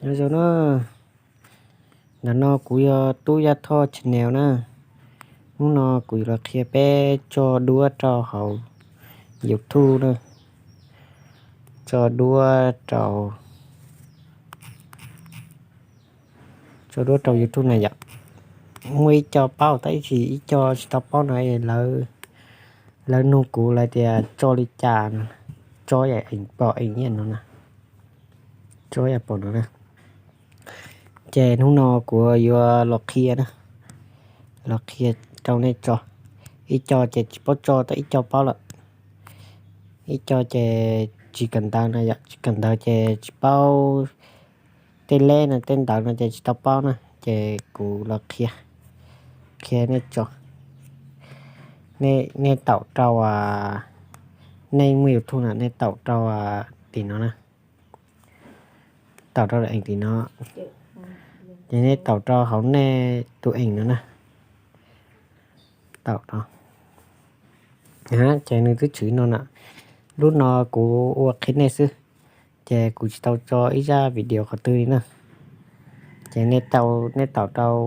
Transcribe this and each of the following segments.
Nyob zoo na, ntawm no kuv yog Tub Yaj Thoj channel na. Hnub no kuv yuav los qhia peb tso duab rau hauv YouTube na. Tso duab rau, tso duab rau YouTube na yom. Muaj ib co paub tab sis ib co tsis tau paub no, lawv nug kuv lawv tias tso li cas no, tso yam eem pom eem no na, tso yam pom no na. Ces hnub no kuv yuav los qhia na, los qhia rau nej tso. Ib co ces tsis paub tso, tau ib co paub lawm. Ib co ces tsis kawm ntawv no yom, tsis kawm ntawv ces tsis paub tej leb no tej ntawv no ces tsis tau paub na, ces kuv los qhia, qhia nej tso. Nej taum rau, nej muaj YouTube na, nej taum rau tim no na. Taum rau eem tim no, ces nej taum rau hauv nej tus eem no na. Taum rau, ces nws twb tshwm no na. Lub no kuv ua qhia nej xwb, ces kuv tsis tau tso ib zaj video qhov twg li na. Ces nej taum rau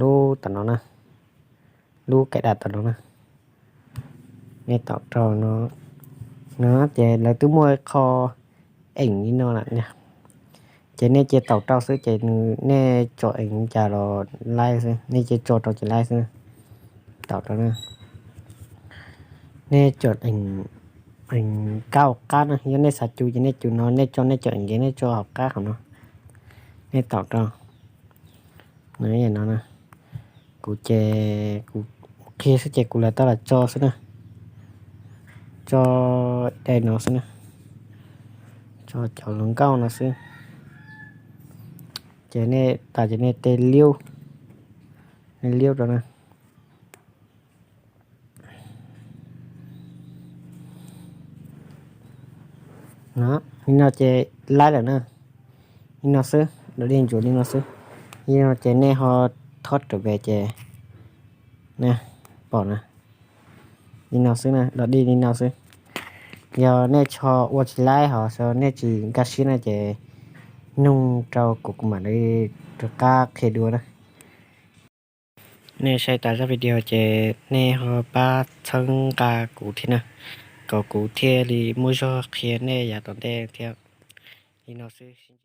lub tom no na, lub kaim dam tom no na. Nej taum rau no, no ces lawv twb muaj qho eem li no lawm. Ces nej cia taum rau xwb ces nws, nej tsom eem cas los laib xwb, nej cia tso rau ces laib xwb. Taum rau na, nej tsom eem kab hauv qab na, yog nej xav cug ces nej cug no, nej tso nej tsom eem ces nej tso hauv qab hauv no. Nej taum rau no, kuv ces kuv qhia xwb ces kuv lam tau los tso xwb na. Tso dai no xwb na, tso cov hluas nkauj no xwb. Ces nej tas ces nej tej liub, nej liub rau na. Li no ces laib lawm na. Li no xwb, dog dig ntsuas li no xwb. Li no ces nej ho thob rawm ve ces pom na. Li no xwb na, dog dig li no xwb. Yog nej tso ua tsis laib hos nej tsis nkag siab na ces nug rau kuv, kuv mam li rov qab qhia dua na. Nej saib tas zaj video ces nej ho pab txhawb nqa kuv thiab na, kom kuv thiaj li muaj zog qhia nej yav tom ntej thiab. Li no xwb.